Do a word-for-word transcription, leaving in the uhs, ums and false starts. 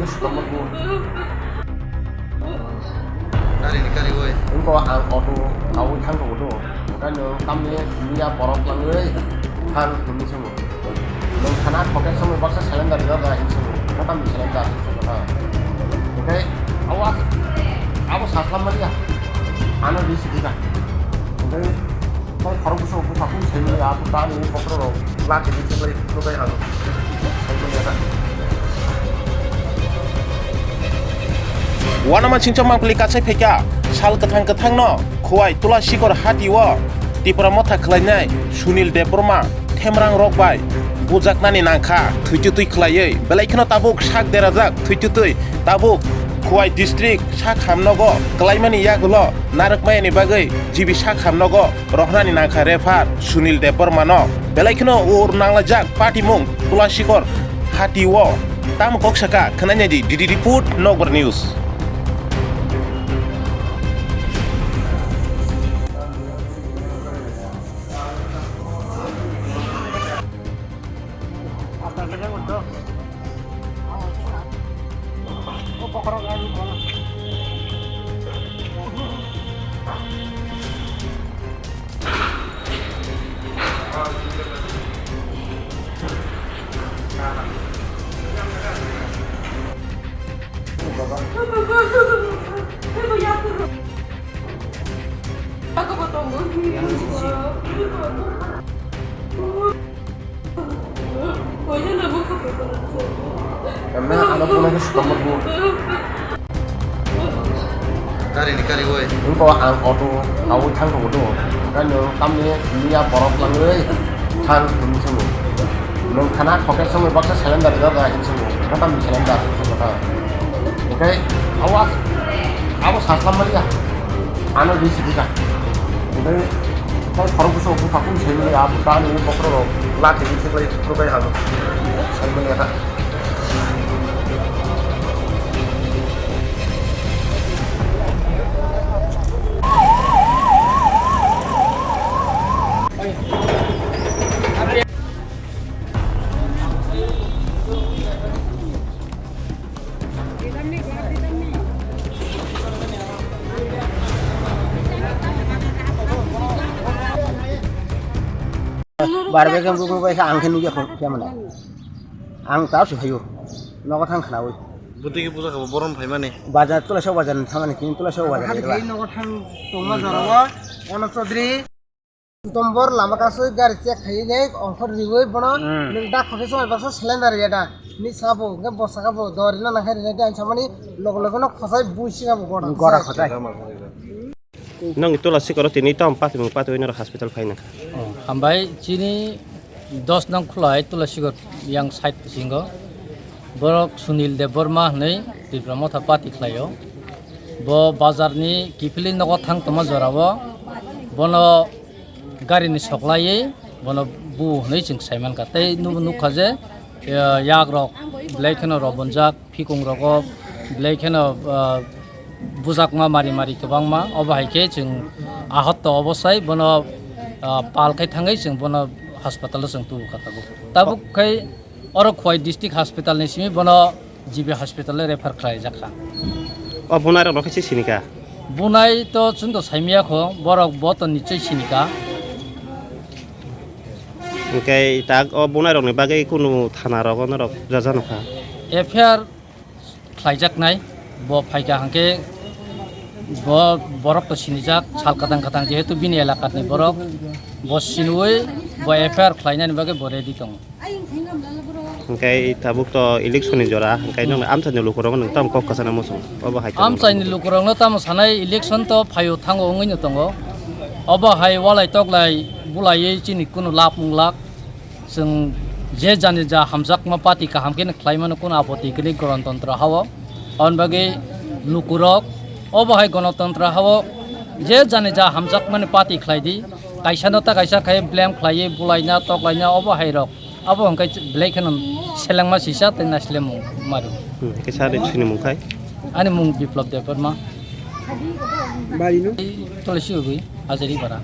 Sukamotbo. Gari ni gari oi. Wngkha ang auto kaui thang tongo do. Okai no tamni miya borok langwi thang hwnwi swngo. Nwng khana khokhe songwi baksa cylinder rijak da hwnwi swngo. Kha tamni cylinder hwnwi swngo kha. Okai awas abo saslam manya. Ano di sidi ka. Okai Tei khorok bwskango bwsakung saimanya, a bwkha ani kokrok rok lachini chiklai phuru bai ang saimanya kha. Uanama singcha mangpili kasai phaikha, sal kwthang kwthangno Khowai Tulasikor hatio Tipra Motha khwlainai Sunil Debbarma themrang rok bai bujaknani nangkha, thwichutwi khwlaiwi, belai kheno tabuk sak derajak thwichutwi tabuk Khowai district sak hamnogo kwlaimani yagulo narwkmayani bagwi G B sak hamnogo rohnani nangkha refer Sunil Debbarmano. Belai kheno ur nanglaijak patimung Tulasikor hatio. Tamo kok saka khwnai naidi D D report Nokbar News. Emang ano pulang ke suka merbu. Gari ni gari woi. Engko ang auto, auto thang tongo do. Kan no tamni miya borok langwi thang hwnwi swngo. Nwng khana khokhe songwi baksa cylinder rijak da hwnwi swngo. Kha tamni cylinder hwnwi swngo kha. Oke, awas, abo saslam manya. Ano di sidi ka. Oke, tei khorok bwskango bwkha kung saimanya, abo ta ani bokhorok lati di siklai phuru bai ang saimanya kha. Barbe khe bukung bai khe ang khe nugya kho khe mwnai. Ang ta su hayo. Nogo thang khnaui. Bwtwi khe puja kha borom phaimani. Bazar tula sok bazar ni thangani kini tula sok bazar ni. Nogo thang tongma jorao Ono Chaudhary. Tombor lama kasui gari check khaiwi ongkhor riwi bono nwng dak khokhe songwi baksa cylinder ya da ni sabo hwnkhe bwsaka bo dori na nangkhe rinai de ang samani logo logo no khosai bui singa bo gora gora khosai. Nong Tulasikoro tini tamo patimung patiwi norok hospital phai nangkha. Oh, hambai chini dos nong khulai Tulasikor yang side bisingo borok Sunil Debbarma hwnwi Tipra Motha party khlaio. Bo bazar ni kiphilwi nogo thang tongma jorao bono gari ni soklaiwi bono bu hwnwi chwng sai mankha. Tei nubo nukha je, eh, yak rok belai kheno rw bonjak, phikung rogo belai kheno, ah, bujakma mari mari kwbangma. Obo hai khe chwng ahotto obosai bono, ah, pal khai thangwi chwng bono hospital o chwng tubu kha tabuk. Tabuk khai oro Khowai district hospital ni simi bono G B hospital o refer khlai jak kha. O bunai rok no khe si sini kha? Bunai to chwng to saimaya kho, borok bo to nichoi sini kha. Hwnkhe tak o bunai rok ni bagwi kunu thana rogo norok rwjano kha? F I R khlaijaknai, bo phaikha hwnkhe bo borok to sinijak, sal kwthang kwthang jehetu bini elakani borok, bo siniwi bo F I R khlainani bagwi bo ready tongo. Hwnkhe tabuk to election ni jora, hwnkhe nwng amchaini lukurok nwng tamo kok kwchana muchung? Obo hai khe amchaini lukurokno tamo sanai, election to phaio thango wngwino tongo. Obo hai walai toklai bulaiwi chini kunu lab wnglak. Chwng je jani ja hamjakma party kaham khe khlai mano, kunu apoti kwrwi Ganatantra hao. Aboni bagwi lukurok obo hai Ganatantra hao je jani ja hamjakmani party khlai di. Kaisa no ta kaisa khai blame khlaiwi bulaina toklaina obo hai rok. Abo hwnkhe belai kheno selengma sisa tei naislemung maru. Hmm, kisa de chini mung khai? Ani mung Biplab Debbarma. Bari no? Tolesi ugui, Ajari Bara.